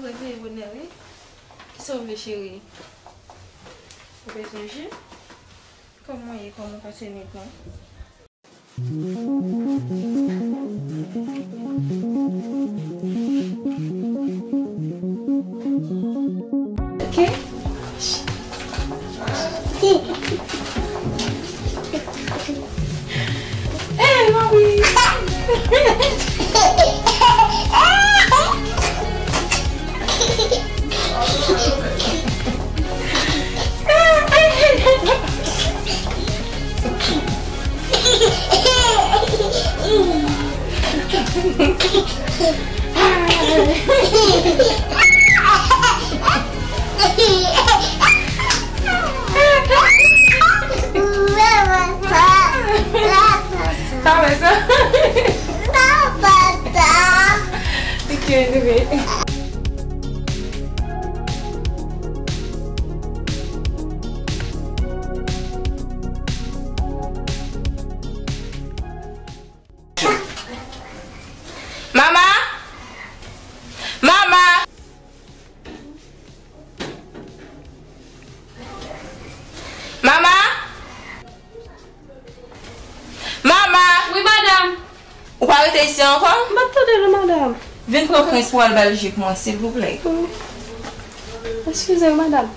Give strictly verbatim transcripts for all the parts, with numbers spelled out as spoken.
Reveye bonè, wi. Kisa w vle, cheri? Ou bezwen ji? Kòman w ye? Kòman w pase nwit lan? Ok. Hey, mami! Sa va, sa? Sa va, sa? Ok, bebe. Mama! Mama! Mama! Mama! Wi, madanm. Ou pa rete isi ankò? M ap tande nou, madanm. Vin pran prens pou al ba l ji pou mwen, silvouplè. Eskize m, madanm.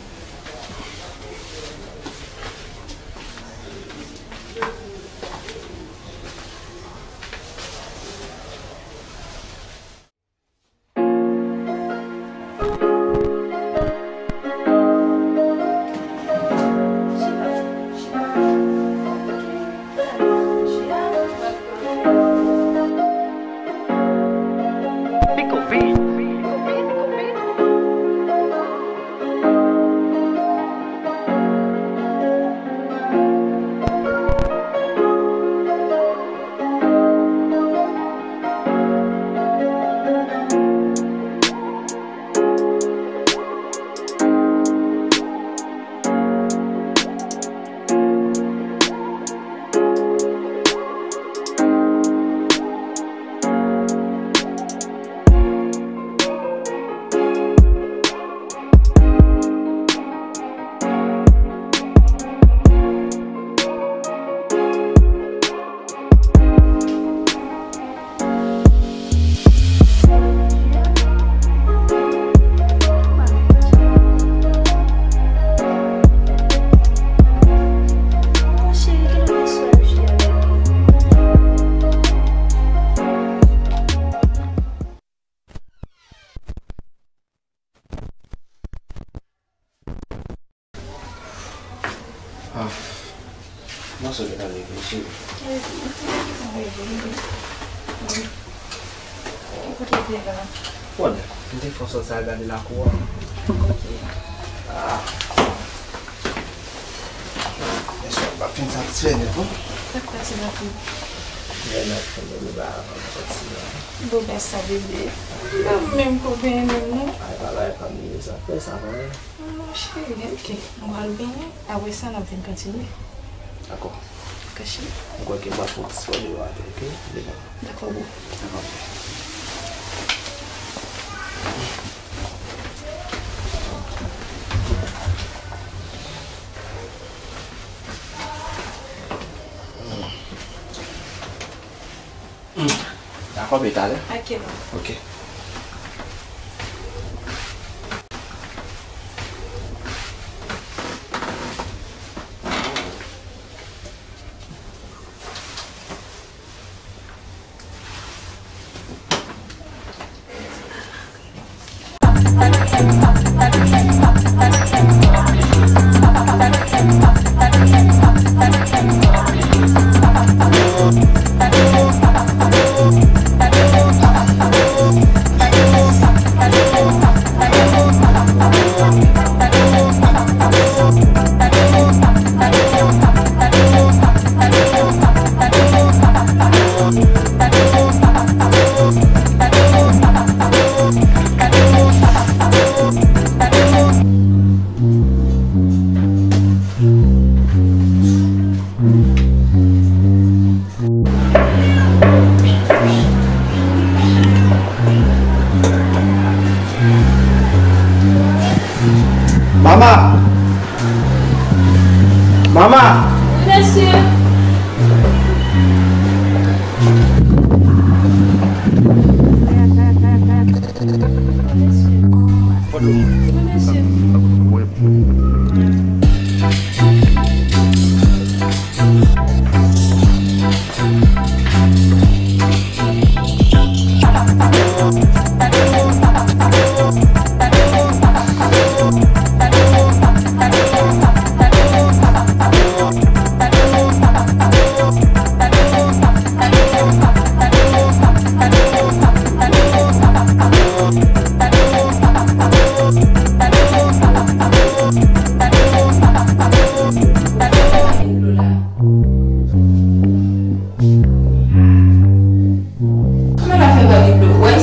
Ah, mwen sot gentan leve, cheri. Kote w te la? Bon, m te fè w sot sa al gade lakou a. Ah. Mesye, m pa fin satisfè nèt, non. Sa k pase lakou? Nèt, nèt, fè m leve ba avan m soti la. Bon, bèl sa, bebe. Menm, menm, ko benyen menm, non? Ay, pa bagay pa m ye sa. Fè sa, pa bagay. Non, cheri, ok. Mwen pral benyen. Apre sa, n ap vin kontinye. Dakò. Dakò, cheri. Mwen kwè ke m pral fè yon ti spò deyò atè, ok? Devan. Dakò, boo. Dakò. Dakò, be talè. Ok, boo. Ok.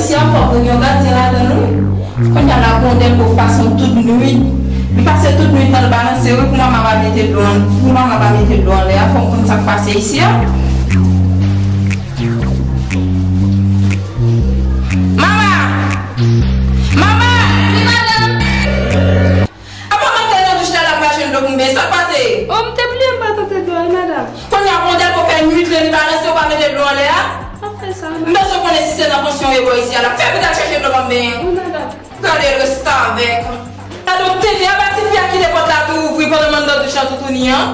Isi a fòk nou gen yon gadyen ladan l wi. Kounye a la Grondèl pòv pase yon tout nwit. Li pase tout nwit nan l balanse wi pou manman pa mete dlo an, pou manman pa mete dlo anlè a, fò m konn sa k pase isi a. Mama! Mama! Wi, madanm! Apa m antre nan douch la, la m pa jwenn dlo pou m benyen. Sa k pase? O, m te bliye m pa t antre dlo a, wi, madanm. Kounye a Grondèl pòv fè nwit lan li balanse, ou pa mete dlo anlè a? M pa fè sa, madanm. M bezwen konnen si se nan pansyon yo bò isi a la. Fè vit al chèche dlo ban m benyen. Wi, madanm. Gade restavèk. Gade yon tenten, apa tifi a kite pòt la tou ouvri pandan m anndan douch la toutouni an.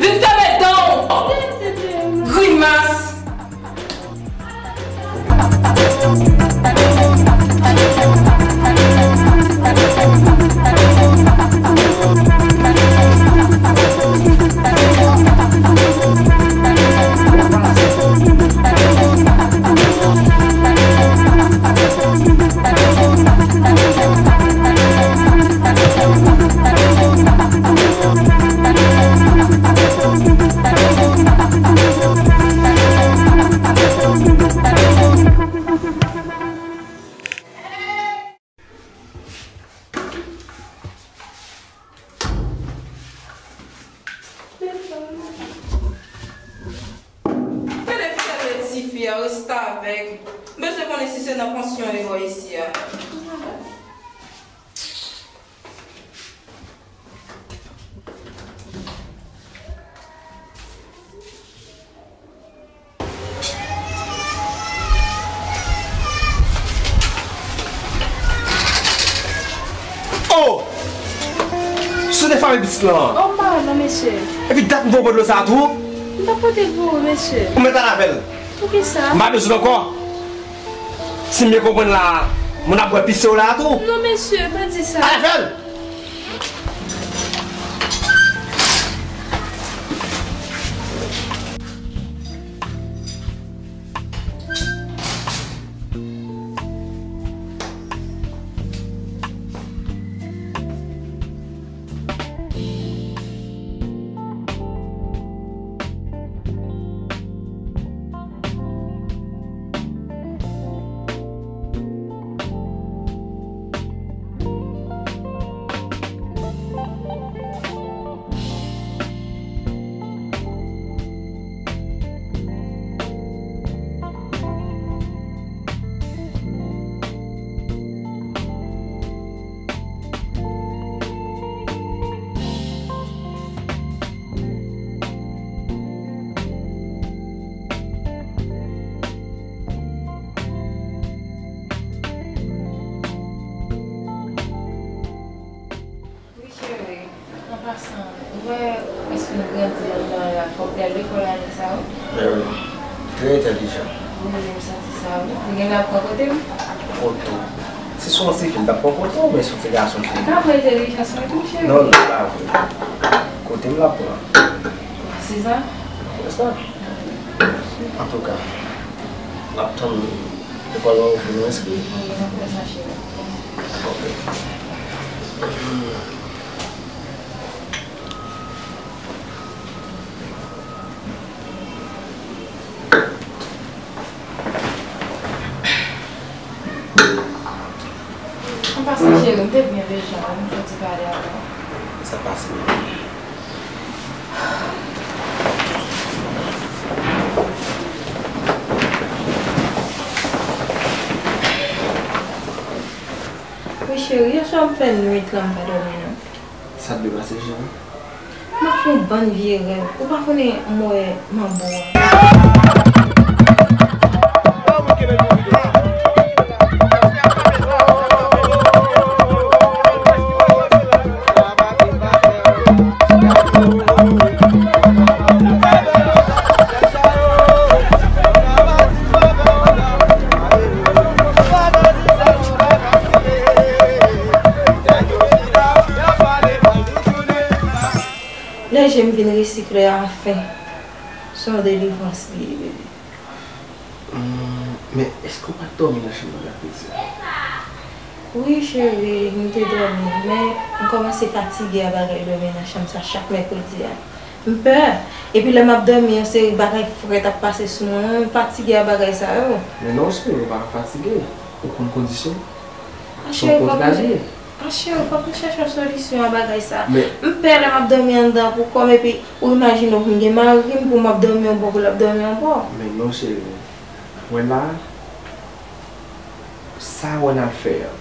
Vin fèmen dan w. Grimas. Gade fèmen tifi a, restavèk. M bezwen konnen si se nan pansyon yo bò isi a. Oh! Sou de fanmi pitit lan. Oh, m pa wè l non, mesye. Epi dat m voye w pote dlo sa a tou? M pa pote l pou ou, mesye. Ou mèt al avè l. Poukisa? M pa bezwen l ankò. Si m byen konprann la, moun ap bwè pise w la a tou. Non, mesye, pa di sa. Al avè l! Wi, cheri. An pasan, ou wè, èske nou grandi anndan an la, fòk li al lekòl ane sa a, wi? Mè wi. Trè entèlijan. Wi, wi, m santi sa, wi. Li genlè ap pran kote m. Kote w? Si se yon ti fi, li t ap pran kote w, men si se yon ti gason ki... Li ka pran entèlijans mwen tou, cheri. Non, non, pa vre. Kote m l ap pran? Se sa? Se sa. Antouka, n ap tann lekòl lan ouvri, nou enskri. Wi, n ap fè sa, cheri. Ok. An pasan, cheri, m te byen bezwen w, m soti pale avè w. Sa pase, manmi? Wi, cheri, yèswa m fè nwit lan, m pa dòmi non. Sa t dwe pase, cheri? M ap fè yon bann vye rèv. Ou pa konnen m wè manbo a. Lè je m vin resi klè anfen. Se yon delivrans li ye, bebe. Hmm, men èske w pa t dòmi nan chanm nan ak piti a? Wi, cheri, m te dòmi, men m kòmanse fatige a bagay dòmi nan chanm sa chak mèkredi a. M pè. Epi lè m ap dòmi, yon seri bagay frèt ap pase sou mwen, m fatige a bagay sa yo. Men non, cheri, ou pa ka fatige. Ou konn kondisyon? Son kontra li ye. A cheri, fòk nou chèche yon solisyon a bagay sa. Men m pè lè m ap dòmi anndan pou kò m, epi ou imajine w pou m gen mari m, pou m ap dòmi yon bò, pou l ap dòmi yon bò. Men non, cheri. Wè la, sa wè n ap fè a,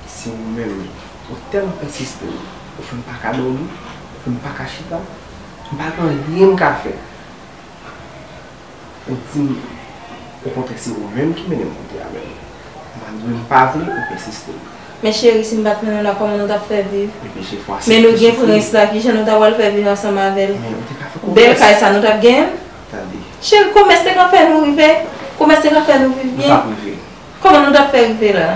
se ou menm, ou tèlman pèsiste, ou fè m pa ka dòmi, ou fè m pa ka chita, m pa gen anyen m ka fè. Ou di m, okontrè, se ou menm ki mennen m kote avè l. Malgre m pa vle, ou pèsiste. Men cheri, si m pa t mennen w la, kòman nou t ap fè viv? Men nou gen prens la, kijan nou ta pral fè viv ansanm avè l? Bèl kay sa, nou t ap genyen l? Cheri, komès te ka fè nou rive. Komès te ka fè nou viv byen. Kòman nou t ap fè rive la?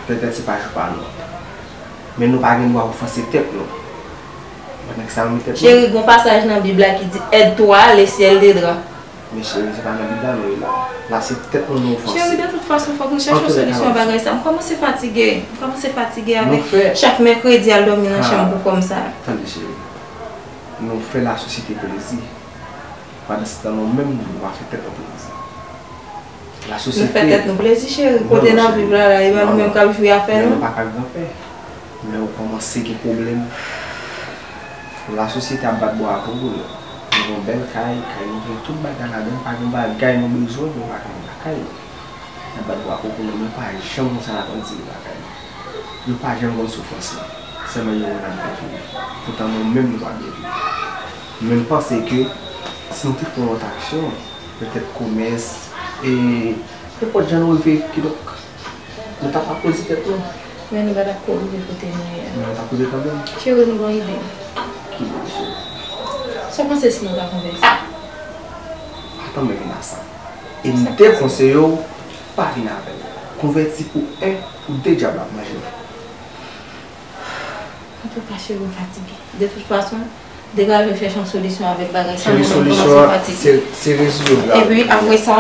Petèt se pa jou pa nou. Men nou pa gen dwa ofanse tèt nou. Pandan ki sa nou met tèt nou. Cheri, gon pasaj nan Bib la ki di, aide-toi à aller ciel de drap. Men cheri, se pa nan Bib la nou ye la. La se tèt nou nou ofanse. Cheri, de tout fason, fòk nou chèche yon solisyon a bagay sa. M kòmanse fatige. M kòmanse fatige avèk chak mèkredi al dòmi nan chanm pou kò m sa. Tande cheri. Nou fè lasosyete plezi. Pandansetan nou menm nou pa fè tèt nou plezi. Nou fè tèt nou plezi, cheri. Kote n ap viv la, la, e pa nou menm k ap jwi afè nou. Men nou pa ka viv anpè. Men ou kòmanse gen pwoblèm. Lasosyete ap bat bravo pou nou. Nou gen yon bèl kay, kay nou gen tout bagay ladan, pa gen bagay nou bezwen, nou pa gen lakay nou. N ap bat bravo pou nou, men pa janm konsa n ap ann tire lakay nou. Yo pa janm konn soufrans lan. Sèlman yo wè n ap byen viv. Poutan nou menm nou pa byen viv. Men m panse ke si nou te fè yon lòt aksyon, petèt komès, e nenpòt jan nou rive, kidonk, nou t ap aplodi tèt nou. Men nou pa t ap ko rive kote nou ye a. Men nou t ap rive kanmenm. Cheri, m gen yon ide. Ki ide, cheri? Sa w panse si nou ta konvèti? Atann mwen vin a sa. E m te konseye w pa vin avè l. Konvèti pou en, pou de dyab l ap manje w. Antouka, cheri, m fatige. De tout fason, degaje w chèche yon solisyon avèk bagay sa. Cheri, solisyon an, se, se rezoud la. Epi, apre sa,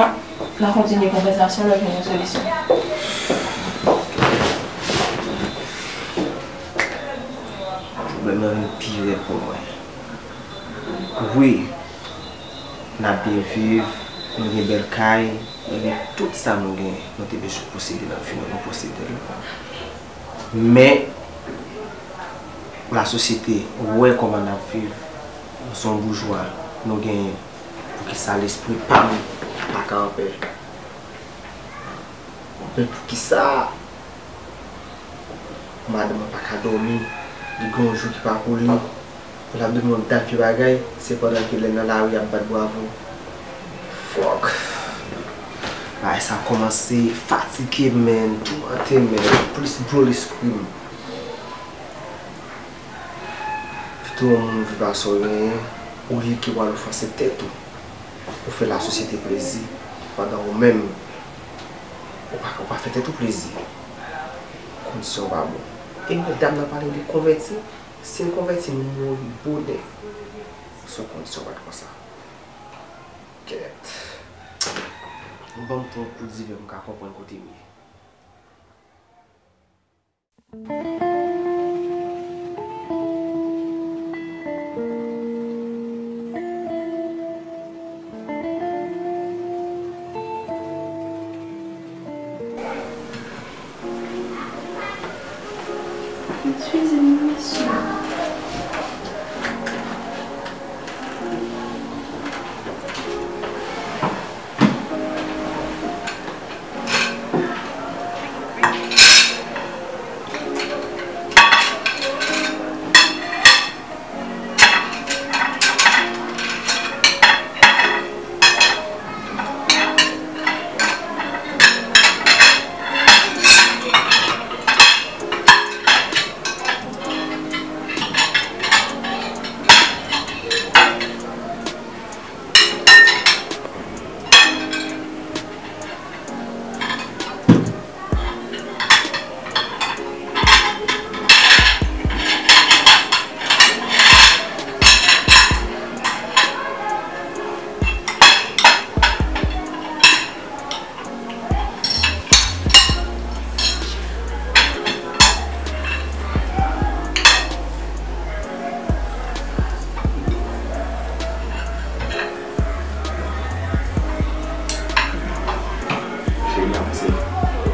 n a kontinye konvèsasyon lè w jwenn yon solisyon. Pwoblèm nan vin pi rèd pou mwen. Wi, n ap byen viv, nou gen bèl kay, nou gen tout sa nou gen, nou te bezwen posede nan vi nou, nou posede l. Men, lasosyete wè kòman n ap viv, nou se yon boujwa, nou genyen, poukisa lespri pa m pa ka anpè? Men poukisa madanm mwen pa ka dòmi, li gen yon jou ki pa pou li, pou l ap dòmi yon dat vye bagay, se pandan ke lè nan lari y ap bat bravo. Fòk. Bagay sa kòmanse fatige m, men toumante m, men plis blo lespri m. Pito yon moun viv ak sa w genyen, olye ke w al ofanse tèt ou, ou fè lasosyete plezi, pandan ou menm, ou pa, ou pa fè tèt ou plezi. Kondisyon pa bon. E lè dam nan pale de konvèti, si l konvèti, m mouri bonè. Sou kondisyon pa t konsa. Kèt. Ban m pran yon kou divè m ka konprann kote m ye. Cheri, avanse.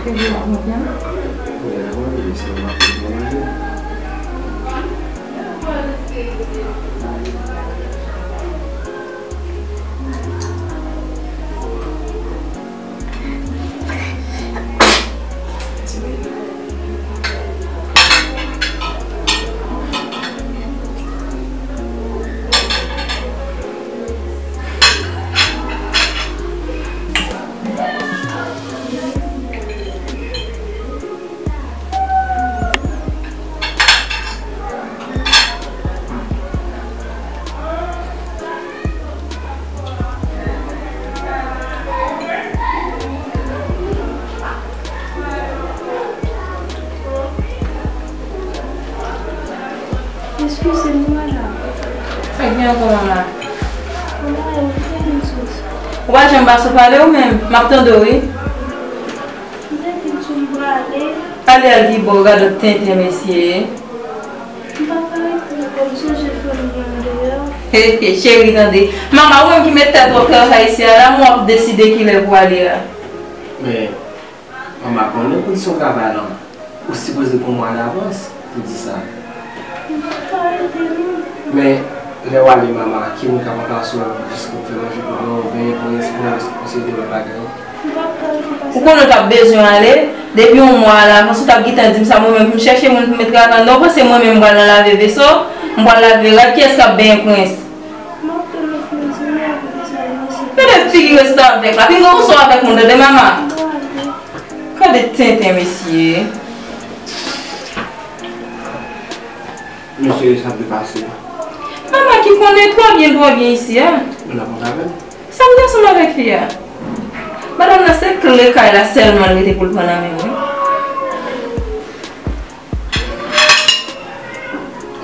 Ke Bondye kontan. Bondye kontan, se yon manje. Eskize m, mwen la. Sa k gen ankò, manman? Mwen la, ou fè m sou. Ou pa janm pa sou pale ou menm. M ap tande w, wi. Mwen te di w m prale. Ale al ki bò, gadon tenten mesye. M pa ka rete non, m sonje fanmi an deyò. He, he, cheri, tande. Mama, ou menm ki met tèt ou ap travay isi a la, men w ap deside kilè pou ale a. Men, mama, konnen kondisyon travay lan, ou sipoze pran mwa davans pou di sa. M pa ka rete non. Men, lè w ale, mama, ki moun k ap ranplase w jis pou fè manje pou mwen, ou benyen, pou responsablite lòt bagay? Ou konnen w t ap bezwen ale, depi yon mwa alavans, ou t ap gentan di m sa, mwen menm pou m chèche moun pou m met travay anndan, ou panse mwen menm m pral nan lave veso, m pral lave rad, kiyès k ap benyen prens? Gade figi restavèk la, pinga ou sò avèk moun, tande mama? Gade tenten, mesye. Mesye, sa dwe pase. Mama ki konnen twò byen, twò byen isi a. Ou nan kont avè l? Sa m gen ansanm avèk fi a? Madanm nan se kle kay la sèlman l rete pou l pran nan men mwen.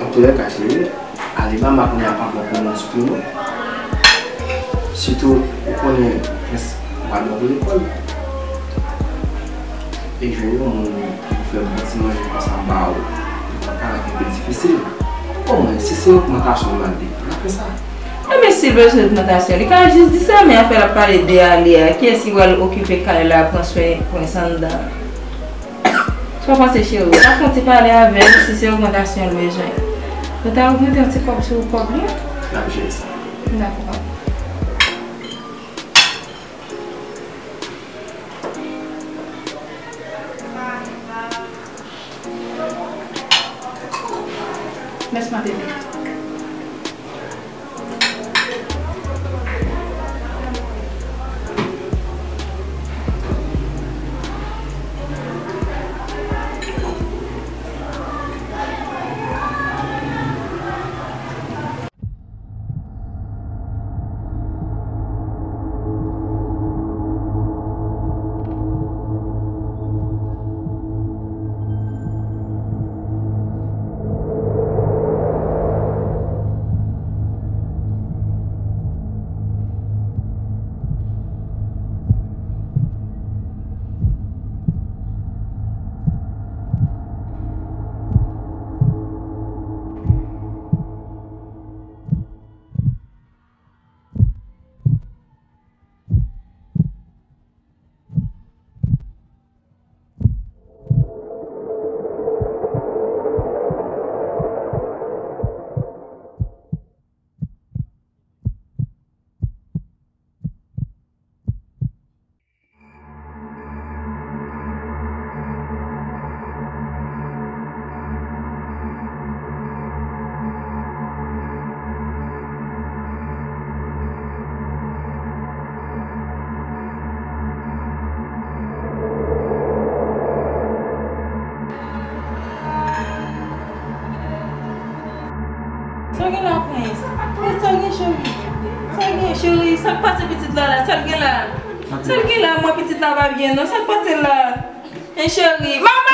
Antoulèka, cheri, ale ba m kounye a pa bon pou mwen sitou non. Sitou, ou konnen, prens pa bon pou lekòl. E jwenn yon moun ki pou fè bon ti manje konsa ba ou, li pral parèt yon pil difisil. Omwen, si se ogmantasyon l mande, l ap fè sa. Enben, si l bezwen ogmantasyon, li ka jis di sa, men afè l ap pale de ale a, kiyès ki pral okipe kay la, pran swen prens anndan? Sa w panse, cheri? Ou ta fè yon ti pale avè l, si se ogmantasyon l bezwen. Ou ta ogmante yon ti kòb sou kòb li? N ap jere sa. Dakò. Mèsi, ma bebe. Sa gen la, prens? Sa gen, cheri? Sa gen, cheri? Sa k pase pitit la la? Sa l gen la? Sa l gen la? Mwen, pitit la pa byen non. Sa k pase la? En, cheri? Manman!